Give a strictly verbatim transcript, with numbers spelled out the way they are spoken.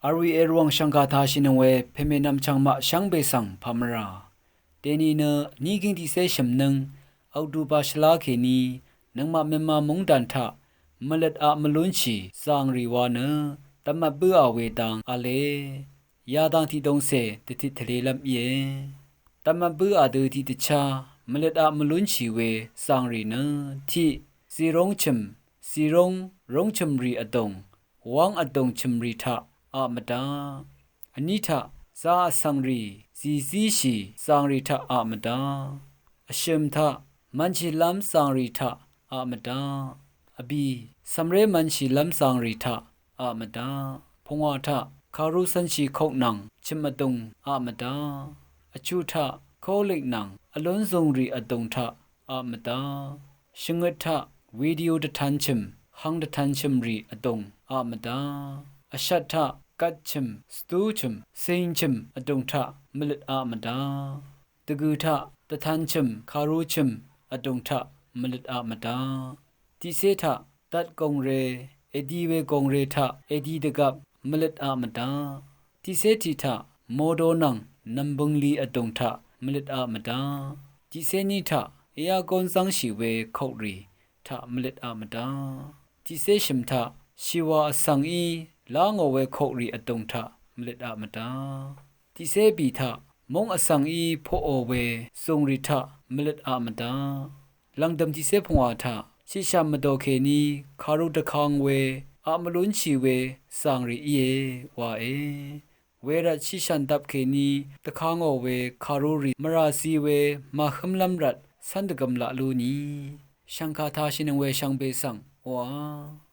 V̄l rì èrv̀ng shv̀ngkà tāshìnøng we pèmè nvmchv̀ng maq shvngbe svng pà mvrà. Dèní nø vní gíng tiqcé shø̀mnǿng October shvlá kèní nøngmaq Myanmar mungdàn taq mvløt aq mvlúnshì zàngrì wa nø dvmvt bǿà we dang v̄le. Yadang tiqdongcè dvtit tvlelv́m íe. Dvmvt bǿà dø tiqdvchá mvløt aq mvlúnshì we zàngrì nø tiq, zìrúng chø̀m, zìrúng rúng chø̀mrì vdùng wv́ng vdùng chø̀mrì taq aq mvdá. Vní taq zā vsvngrì zìzíshì zàngrì taq aq mvdá. Vshø̀m taq mv̄nshìlv́m zàngrì taq aq mvdá. Vbì cv̀mré mv̄nshìlv́m zàngrì taq aq mvdá. Pungwà taq kàru cv̄nshì kok nvng chø̀m vdùng aq mvdá. Vchuq taq kolik nvng vlún zungrì vdùng taq aq mvdá. Shvngøt taq video dvtan chø̀m, hang dvtan chø̀mrì vdùng aq mvdá. Vshat taq gvt chø̀m, stú chø̀m, cing chø̀m vdùng taq mvløt aq mvdá. Dvgø̀ taq dvtan chø̀m, kàru chø̀m vdùng taq mvløt aq mvdá. Tiqcé taq dvt gòngre, èdi we gòngre taq èdi dvgvp mvløt aq mvdá. Tiqcé tiq taq modo nvng nv̀mbøngli vdùng taq mvløt aq mvdá. Tiqcé ní taq èyagón zv́ngshì we kokrì taq mvløt aq mvdá. Tiqcé shø̀m taq shìwà vsvng í lá ngò we kokrì vdùng taq mvløt aq mvdá. Tiqcé bì taq múng vsvng í poqò we zùngrì taq mvløt aq mvdá. Lv̀ngdø̀m tiqcé pungwà taq shiqshàn mvdò kèní kàru dvkang we aq mvlúnshì we zàngrì íe wae. Wervt shiqshàn dvp kèní dvkangò we kàrurì mvrà zi we màhǿmlv́m rvt cv́n dvgø̀m laq lú ni. Shv̀ngkà tāshìnøng we shvngbe svng oqà.